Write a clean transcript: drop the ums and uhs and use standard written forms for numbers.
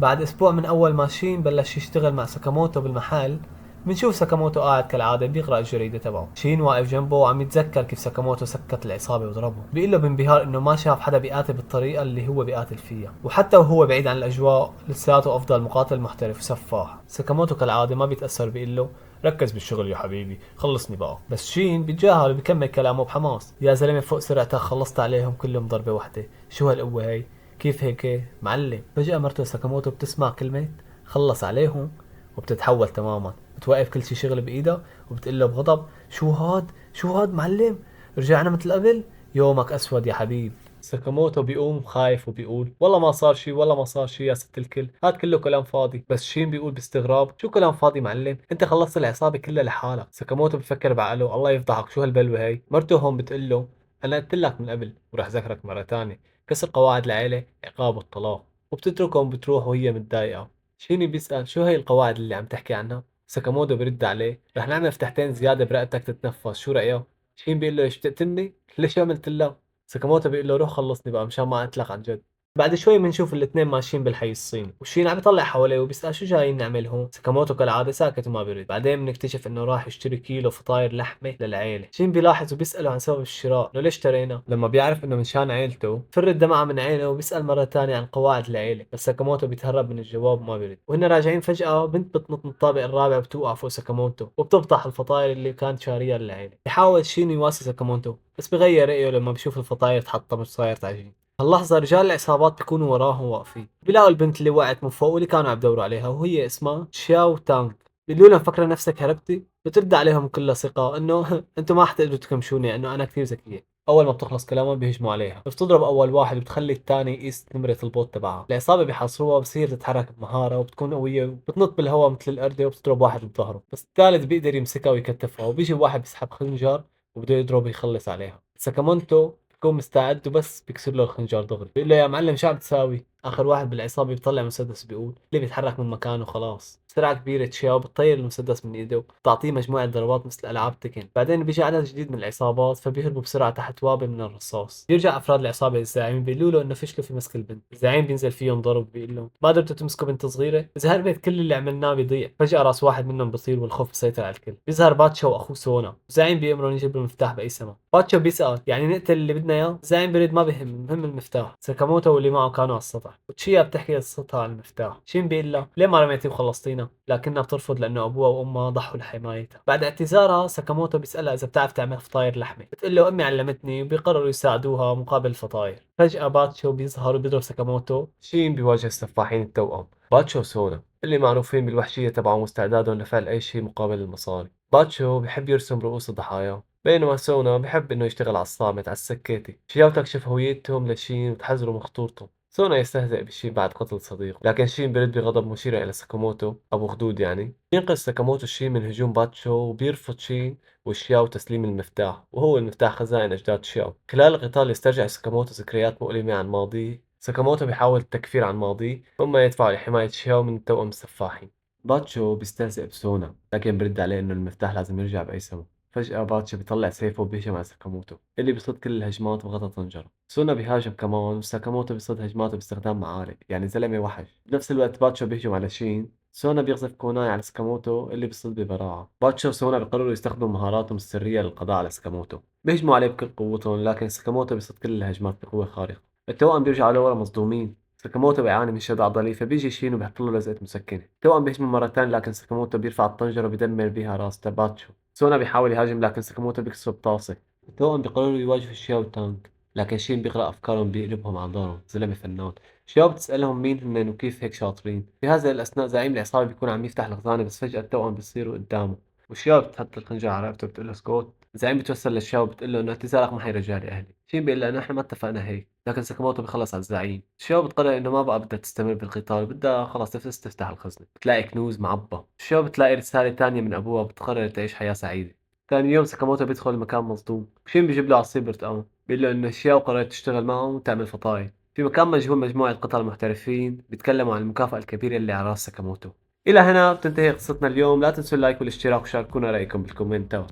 بعد اسبوع من اول ما شين بلش يشتغل مع ساكاموتو بالمحل، بنشوف ساكاموتو قاعد كالعادة بيقرأ الجريدة تبعه. شين واقف جنبه وعم يتذكر كيف ساكاموتو سكت العصابة وضربه. بيقول له بانبهار انه ما شاف حدا بيقاتل بالطريقة اللي هو بيقاتل فيها، وحتى وهو بعيد عن الاجواء لساته افضل مقاتل محترف وسفاح. ساكاموتو كالعادة ما بيتأثر، بيقول له ركز بالشغل يا حبيبي، خلصني بقى. بس شين بيتجاهل وبيكمل كلامه بحماس، يا زلمة فوق سرعتك خلصت عليهم كلهم ضربة واحدة، شو هالقوة هي؟ كيف هيك معلم؟ فجأة مرته ساكاموتو بتسمع كلمة خلص عليهم وبتتحول تماما، بتوقف كل شي شغل بايدها وبتقول له بغضب شو هاد؟ شو هاد معلم؟ رجعنا مثل قبل؟ يومك اسود يا حبيب. ساكاموتو بيقوم خايف وبيقول والله ما صار شي، والله ما صار شي يا ست الكل، هاد كله كلام فاضي. بس شين بيقول باستغراب شو كلام فاضي معلم؟ انت خلصت العصابة كلها لحالك. ساكاموتو بفكر بعقله الله يفضحك شو هالبلوة هي. مرته هون بتقول له انا قلت لك من قبل ورح ذكرك مرة تانية، كسر قواعد العيلة عقاب الطلاق. وبتتركهم بتروح وهي متضايقة. شيني بيسأل شو هي القواعد اللي عم تحكي عنها؟ ساكاموتو برد عليه رح نعمل فتحتين زيادة برقبتك تتنفس، شو رأيك؟ شين بيقول له ايش بتقتلني؟ ليش عملت لها؟ ساكاموتو بيقول له روح خلصني بقى مشان ما اقتلك عن جد. بعد شوي بنشوف الاثنين ماشيين بالحي الصيني، وشين عم يطلع حواليه وبيسأل شو جايين نعمل هون؟ ساكاموتو كالعادة ساكت وما بيرد. بعدين بنكتشف انه راح يشتري كيلو فطاير لحمة للعيلة. شين بيلاحظ وبيسأله عن سبب الشراء، انه ليش اشترينا؟ لما بيعرف انه منشان عيلته فر الدمعة من عينه وبيسأل مرة ثانية عن قواعد العيلة، بس ساكاموتو بيتهرب من الجواب وما بيرد. وهن راجعين فجأة بنت بتنط من الطابق الرابع وبتوقع فوق ساكاموتو وبتفضح الفطاير اللي كانت شاريها للعيلة. بيحاول شين يواسي ساكاموتو بس بغير رأيه لما بشوف الفطاير تحطمت وصايرت عجين. هاللحظة رجال العصابات بيكونوا وراهم واقفين، بيلاقوا البنت اللي وقعت من فوق واللي كانوا عم يدوروا عليها وهي اسمها شياو تانغ. بيقولوا لها مفكرة نفسك هربتي؟ بترد عليهم كلها ثقة انه انتم ما حتقدروا تكمشوني انه انا كثير ذكية. اول ما بتخلص كلامهم بيهجموا عليها، بتضرب اول واحد وبتخلي الثاني يقيس نمرة البوت تبعها. العصابة بيحاصروها بصير تتحرك بمهارة وبتكون قوية وبتنط بالهواء مثل القردة وبتضرب واحد بظهره، بس الثالث بيقدر يمسكها ويكتفها، وبيجي واحد بيسحب خنجر وبده يضرب يخلص عليها. ساكاموتو بيكون مستعد وبس بيكسر له الخنجر دغري، بيقول له يا معلم شو عم تساوي؟ اخر واحد بالعصابه بيطلع مسدس بيقول اللي بيتحرك من مكانه خلاص. بسرعة كبيرة تشياو بتطير المسدس من ايده وبتعطيه مجموعة ضربات مثل العاب تكن. بعدين بيجي عدد جديد من العصابات فبيهربوا بسرعة تحت وابل من الرصاص. بيرجع افراد العصابة للزعيم بيقولوا له انه فشلوا في مسك البنت. الزعيم بينزل فيهم ضرب بيقول لهم ما قدرتوا تمسكوا بنت صغيرة؟ اذا هربت كل اللي عملناه بيضيع. فجاة راس واحد منهم بيطير والخوف بيسيطر على الكل. بيظهر باتشو واخوه سونا، الزعيم بيأمرهم يجيبوا المفتاح باي ثمن. باتشو بيسأل يعني نقتل اللي بدنا اياه؟ الزعيم بيرد ما بهم، المهم المفتاح. ساكاموتو واللي معه كانوا على السطح، وتشيا بتحكي قصتها عن المفتاح. شين بيقول لها ليه ما رميتي وخلصتينا؟ لكنها بترفض لانه ابوها وامها ضحوا لحمايتها. بعد اعتذارها ساكاموتو بيسألها اذا بتعرف تعمل فطاير لحمه، بتقول له امي علمتني، وبيقرروا يساعدوها مقابل الفطاير. فجأة باتشو بيظهر وبيضرب ساكاموتو. شين بيواجه السفاحين التوأم باتشو وسونا اللي معروفين بالوحشية تبعهم واستعدادهم لفعل اي شيء مقابل المصاري. باتشو بحب يرسم رؤوس الضحايا، بينما سونا بحب انه يشتغل على الصامت على السكيتي. شياو تكشف هويتهم لشين وتحذره من خطورتهم. سونا يستهزئ بشين بعد قتل صديقه، لكن شين برد بغضب مشيرا الى ساكاموتو ابو خدود. يعني بينقذ ساكاموتو شين من هجوم باتشو، وبيرفض شين وشياو تسليم المفتاح، وهو المفتاح خزائن اجداد شياو. خلال القتال يسترجع ساكاموتو ذكريات مؤلمة عن ماضيه. ساكاموتو بيحاول التكفير عن ماضيه مما يدفعه لحماية شياو من التوأم السفاحين. باتشو بيستهزئ بسونا لكن برد عليه انه المفتاح لازم يرجع بأي ثمن. فجأة باتشو بيطلع سيفه وبيهجم على ساكاموتو اللي بيصد كل الهجمات بغطا طنجرة. سونا بيهاجم كمان وساكاموتو بيصد هجماته باستخدام معارك، يعني زلمة وحش. بنفس الوقت باتشو بيهجم على شين، سونا بيقذف كوناي على ساكاموتو اللي بيصد ببراعة. باتشو وسونا بيقرروا يستخدموا مهاراتهم السرية للقضاء على ساكاموتو. بيهجموا عليه بكل قوتهم لكن ساكاموتو بيصد كل الهجمات بقوة خارقة. التوأم بيرجعوا لورا مصدومين. ساكاموتو بيعاني من شد عضلي فبيجي شين وبيحط له لزقة مسكنة. التوأم بيهجموا مرة ثانية لكن ساكاموتو بيرفع الطنجرة وبيدمر بها راس باتشو. سونا بيحاول يهاجم لكن ساكاموتو بيكسره بطاسة. التوأم بيقرروا يواجهوا شياو تانغ لكن شين بيقرأ أفكارهم بيقلبهم على ظهرهم، زلمة فنان. شياو بتسألهم مين هن وكيف هيك شاطرين. في هذه الأثناء زعيم العصابة بيكون عم يفتح الخزانة، بس فجأة التوأم بيصيروا قدامه وشياو بتحط الخنجر على رقبته وبتقول له اسكت. الزعيم بتوسل لشياو بتقول له انه اعتذارك ما حيرجع لي اهلي. شين بيقول لها انه احنا ما اتفقنا هيك، لكن ساكاموتو بخلص على الزعيم. شياو بتقرر انه ما بقى بدها تستمر بالقتال، بدها خلص تفتح الخزنة. بتلاقي كنوز معبى. شياو بتلاقي رسالة ثانية من ابوها وبتقرر تعيش حياة سعيدة. ثاني يوم ساكاموتو بيدخل المكان مصدوم، شين بيجيب له عصير برتقال، بيقول له انه شياو قررت تشتغل معه وتعمل فطاير. في مكان مجهول مجموعة قتال محترفين بيتكلموا عن المكافأة الكبيرة اللي على راس ساكاموتو. إلى هنا بتنتهي قصتنا اليوم، لا تنسوا ال like والاشتراك وشاركونا رأيكم بالكومنتات.